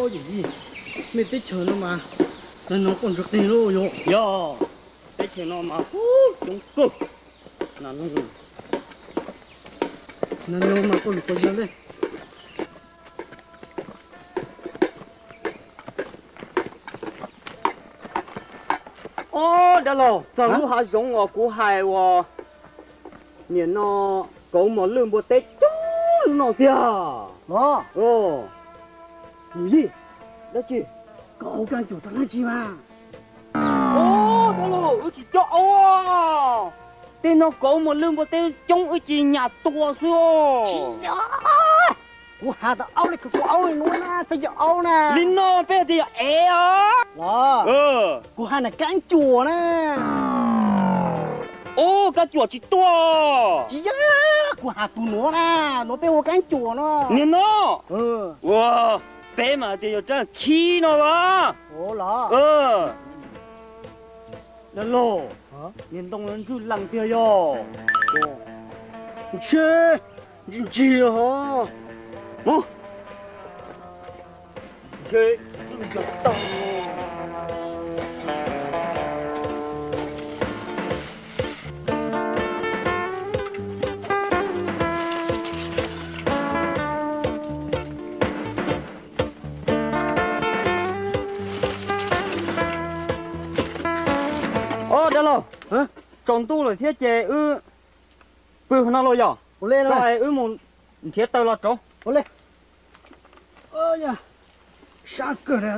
Yawm yij, nej teb chaws no mas nag noog koj ntsis qig lawm yog? Yog, teb chaws no mas ub coob kawg. Nag noog, nag noog mas koj lug quas yawg li. Ob, dab laug, txog lub hav zoov uas kuv hais uas nim no kauv mos lwj npua teb coob no tiag los? Yawm yij, dab tsi? Koj hau kab cuam rau dab tsi mas? Ob, dab laug, wb tsis coj aub. Tej no kauv mos lwj npua teb coob wb cia li nyas tua xwb. Tsis yog, kuv has tas aub li, kuv tus aub li nuav na, txhob yog aub na. Li no peb hais tias yog ev os. Los, kuv has na kab cuam na. Ub, kab cuam tsis tuaj. Tsis yog, kuv has tus nuav na, nuav peb hu kab cuam no. Niag no. Ua, peb mas hais tias yog rab khib no los? Dab laug, niag ntoo no ntswj lees tiag yog? Ntshe ntsis ntsis los hov. Ntshe ntswj tau. Ob, dab laug, tsaus ntuj lawm thiab ces wb pw qhov no los yog? Tso es wb mus nrhiav taws los rauv. Ua li. Sab kawg li.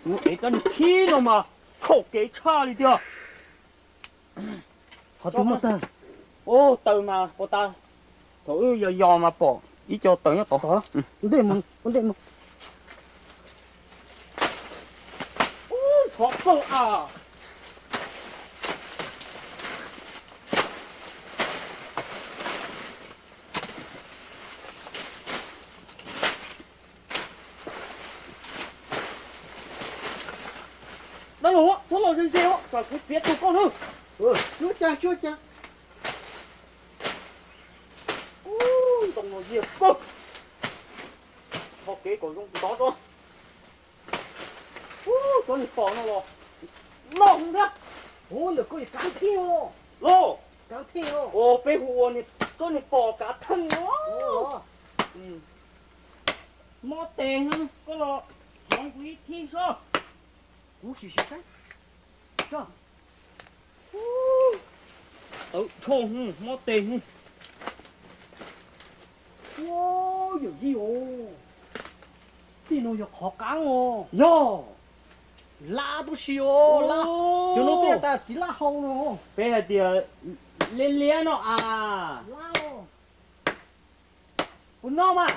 Ub, ev rab niag khib no mas khaum kev tshaj li tiag. Qhov twg muaj taws? Ub, taws mas puas tas, thaum wb yos yos mas pom ib co taws nyob tod. Ua ntej mus, ua ntej mus. Ub, ntxhov kawg a. Dab laug, txhob los ze ze, tsam kuv txiav tuag koj na. Tsuav cas, tsuav cas. Ub, ntoo no yiag kawg. Tho kev kom zoo ntov tso. Ub, cov niag pos no los noj hwv thiab. Ub, ntawm koj yog kab thij os. Los, kab thij os. Ua peb hu ua cov niag pos kav theej os. Mob tes, koj los hloov kuv ib thib sob. Kuv sim sim saib. Tawv dhau, mob tes. Ua, yawm yij os, tej no yog qhov qab os. Yog. Lab tub si os, lab. Cov no peb tas txiv lab hau no. Peb hais tias liab liab no a. Lab. Kuv noj mas.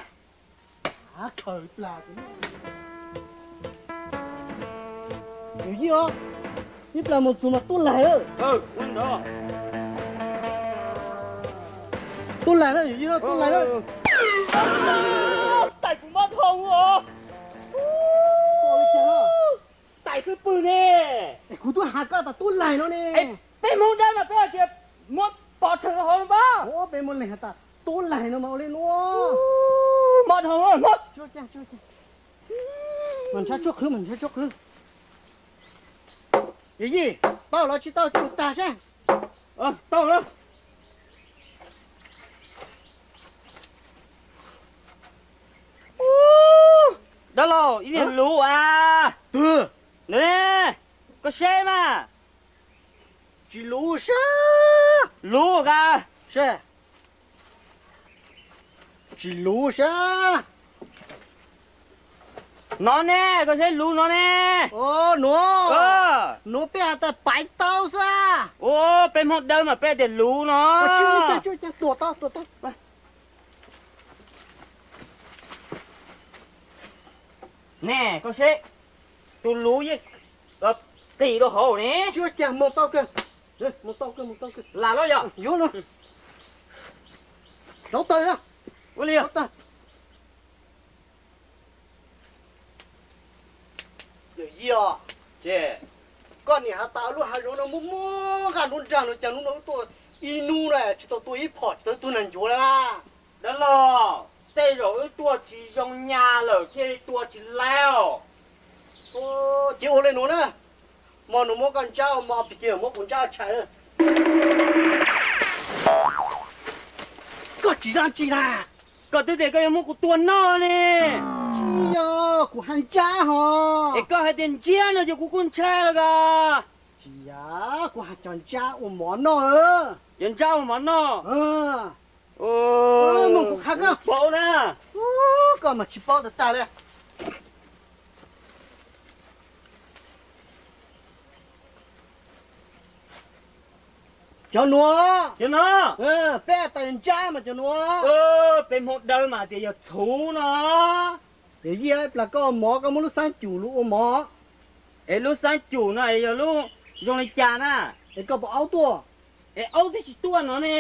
Av khaws plas. Yawm yij os, ib plas mus txug mas tub laig lawm. Tub laig lawm, yawm yij, tub laig lawm. Tais kuv mob dhau os. Tais pw pw ne. Kuv twb has koj tas tub laig no ne. Peb Hmoob dawb mas peb hais tias muab pos rhees rau hauv no npab. Peb muab leeg has tas tub laig no mas ua li nuav. Mob dhau. Mas ntshav tshuaj qhwv, mas ntshav tshuaj qhwv. Yawm yij, tau los tsis tau, tsuj tag seb. Tau lawm. Dab laug, ib niag luv a. Twg? Nws, koj seb mas. Tsis luv sab. Luv ka. Seb. Tsis luv sab. No ne, koj seb luv no ne. Nuav, nuav peb has tas paiv taub xwb. Ua, peb Hmoob dawb mas peb tias luv no. Tuam tau, tuam tau. Ne, koj seb, tus luv yeej qis rau hauv ne. Tsis ua cas, mus tau kawg, mus tau kawg, mus tau kawg. Lam los yog? Yuav los. Rauv taws na. Ua li. Yawm yij os, koj niam has tas lub hav zoov no muaj muaj nqaj nruab nrag no, cas hnub no wb tuaj ib hnub na tsis tau tua ib phom tsis tau tua neeg ncuav li na. Dab laug, Tej zaum wb tua tsis zoo nyaj lawm thiaj li tua tsis laib os. Ces ua li nuav na, mog nws muab koj ntsab ua mov, pig kiag muab kuv ntsab ua tshais. Koj tsis dab tsi na? Koj twb tias koj yuav muab kuv tua noj ne. Tsis yog, kuv hais ntsab hos. Es koj hais tias ntsiab no ces kuv kuj ntshai los koj. Tsis yog, kuv hais cov ntsab ua mov noj. Cov ntsab ua mov noj. Mus kuv qha koj paub na. Koj mas tsis paub tag tag li. Cov nuav, peb tas ntsab mas cov nuav. Peb Hmoob Dawb mas tias yog txhuv no. Yog ib plag koj ua mov koj muab lub xaab cum lug ua mov. Es lub xaab cum no es yog lub zoo li cas na? Es koj puas aub tuaj? Es aub twb tsis tuaj no ne.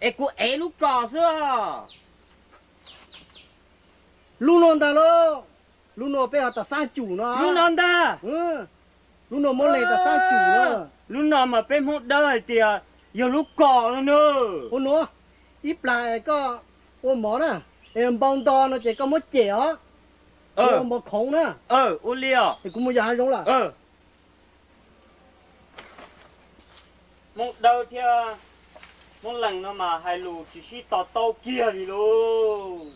Es kuv ev lub kos xwb. Lub nuav ntag lauj. Lub nuav peb has tas xaab cum no. Lub no ntag. Lub nuav muab lees tas xaab cum no. Lub no mas peb Hmoob Dawb hais tias yog lub kos no na. Ua nuav, ib plag koj ua mov na, es npau nto no ces koj muab cem os. Ua mov khoov na. Ua li os. Es kuv mus yos hav zoov lawm. Hmoob Dawb thiab Hmoob Lees no mas hais lus tsis sib to taub kiag li lauj.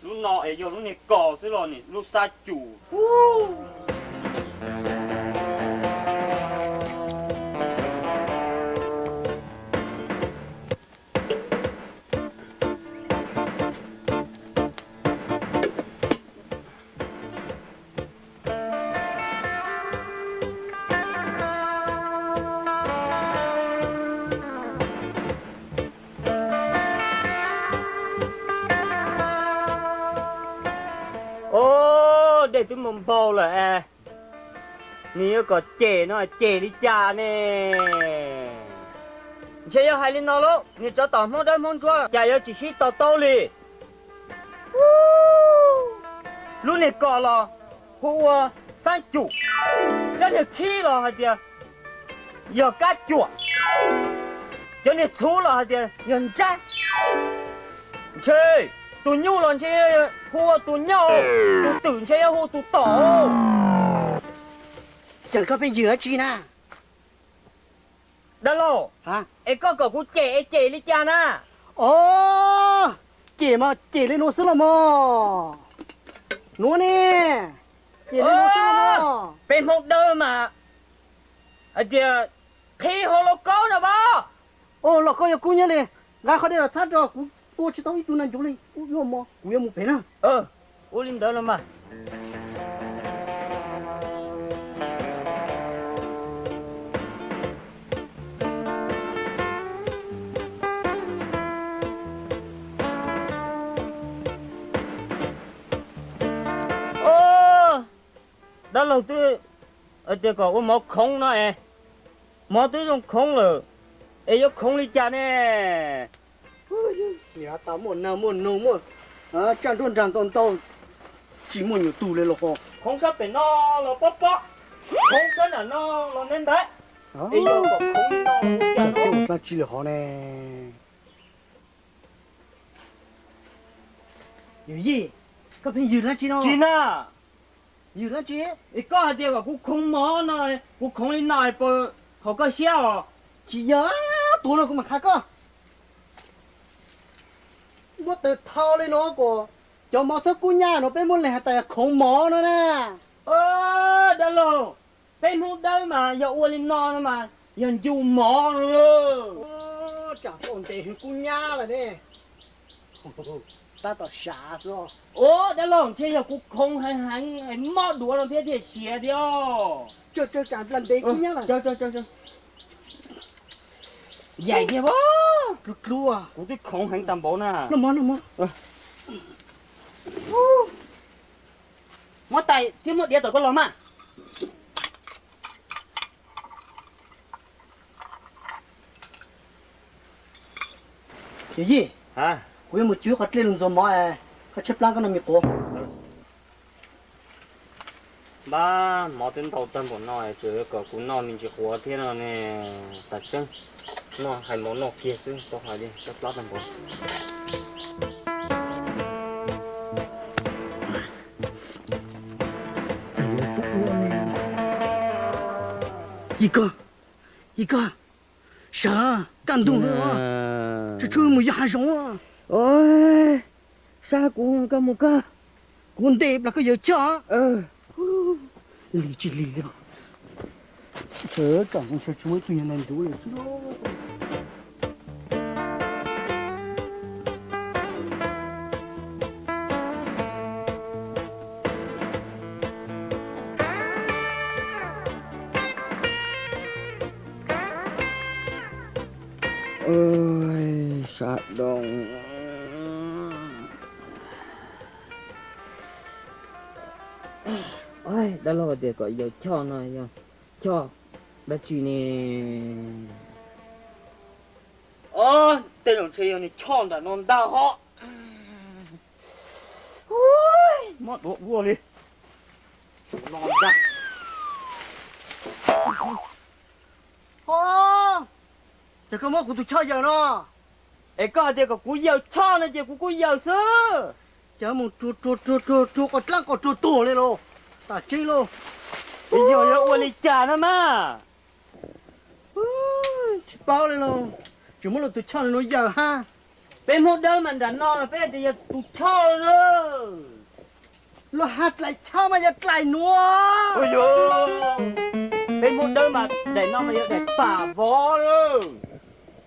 Lub no es yog lub niag kos xwb los nim lub xab cum. Au, dej twb npau npau lawm es, nws yuav kom cem no cem li cas ne? Ntshe yog hais li no lauj, niag tsov tom Hmoob Dawb Hmoob Ntsuab cas yuav tsis sib to taub li. Lub niag kos los hu ua xaab cum, cov niag khib los hais tias yog kab cuam, cov niag txhuv los hais tias yog ntsab. Ntshe tus nyuj los ntshe hu ua tus nyaum, tus twm ntshe yuav hu tus tom. Ces koj pheej yws dab tsi na? Dab laug, es koj kom kuv cem es cem li cas na? Os, cem mas cem li nuav xwb los mog. Nuav ne, cem li nuav xwb los mog. Peb Hmoob Dawb mas hais tias qhib hauv lauj kaub no pab. Os, lauj kaub yuav kub nyab li, nqa qhov dej los txhab rau kuv, tua tsis tau ib tug nas ncuv li, kuv yuav mus, kuv yuav mus pem na. Ua li ntawd los mas. Dab laug twb hais tias kom ua mov khoov no es, mov twb zoo khoov lawm es yuav khoov li cas ne? Niam tas muaj nag muaj noog muaj tsaj nruab nrag ntau ntau, tsis muaj nyuam tug li los ho. Khoov sab pem no los pob pob, khoov sab nram no los ntev ntev, es yog kom khoov li no ua cas no? Dab tsi li hov ne? Yawm yij, koj pheej yws dab tsi no? Tsis na. Yws dab tsi? Es koj hais tias kom kuv khoov mov no, kuv khoov li no puas haum koj siab os? Tsis yog, tuav no kuv mam qha koj. Muab taws thau li no kom cov mov txhob kub nyab no peb muab lees has tas khoov mov no na. Dab laug, peb Hmoob Dawb mas yog ua li no no mas yog ncu mov no. Tsam tau ntev hwv kub nyab lawm ne. Tab tom sav xwb. Ua dab laug, ntshe yog kuv khoov heev heev es mob duav no thiab thiaj siav thiab. Yaim thiab, dlub dlub, kuv twb khoov heev tag npaum na. Muab tais thiab muab diav tom koj los mas. Yawm yij, kuv yuav mus cuab qhov dlej lug ntxuav mov, koj tshaib plab koj noj me quav. Npab, mov twb ntau tag npaum no tseem kom kuv noj me ntsis quav thiab no ne, tas tseeb. Noj hais mov noj kiag xwb, tau hais li kab plab tag npaum. Yig koj, yig koj, sawv kaj ntug, tshwj tshwj mus yos hav zoov. Sab kuv, koj mus koj. Kuv ntes plas koj yawm choj. Lig tsis lig li. Tseem tsis muaj ib tug nyuag ntawd ntxuav li xwb. Sab doo. Dab laug tias kom yawm choj no yog choj dab tsi ne? Ob, tej zaum ntshe yog nws choj nram no ntag hos. Mob duav ua li. Ces koj muab kuv tus choj yawm no. Es koj hais tias kom kuv yawm choj no ces kuv kuj yawm xwb. Ces mus rua rua rua rua rua qos dlaab qos rua tuag li los. Tam tseeb lauj. Yog yuav ua li cas no mas? Tsis paub li lauj. Tseem muab luag tus choj no yawm hab. Peb Hmoob Dawb mas nram no peb hais tias yog tus choj na. Luag hais dlaim choj mas yog dlaim nuav. Peb Hmoob Dawb mas daim no mas yog daim pam vov lawm.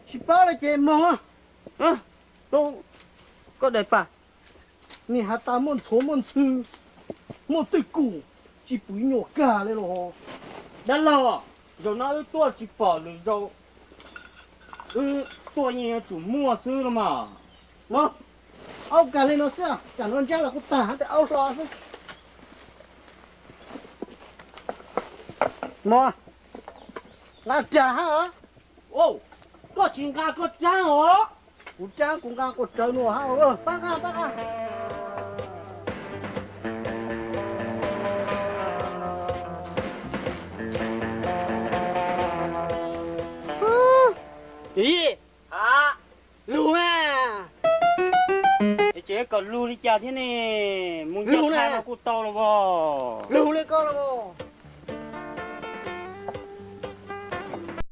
Tsis paub li ces moog. Koj daim pam. Nim has tas muaj ntxhuav muaj ntxhw, muaj twj kum, tsis pum nyuam kag li los. Dab laug, zaum no wb tuaj tsis pom lwm zaus, wb tuaj yeej yuav tsum muaj xwb los mas. Mog, aub kag li no xwb, tsam no ntsab los kuj tag hab tes aub hlo xwb. Mog, nqa rag hab. Koj tsis nqa koj rab os. Kuv rab kuv nqa quas rawv no hab. Pab nqa, pab nqa. Yawm yij, lug na. Es tseem kom lug li cas thiab ne? Mus nco qha no kuj tau los as. Lug li koj los.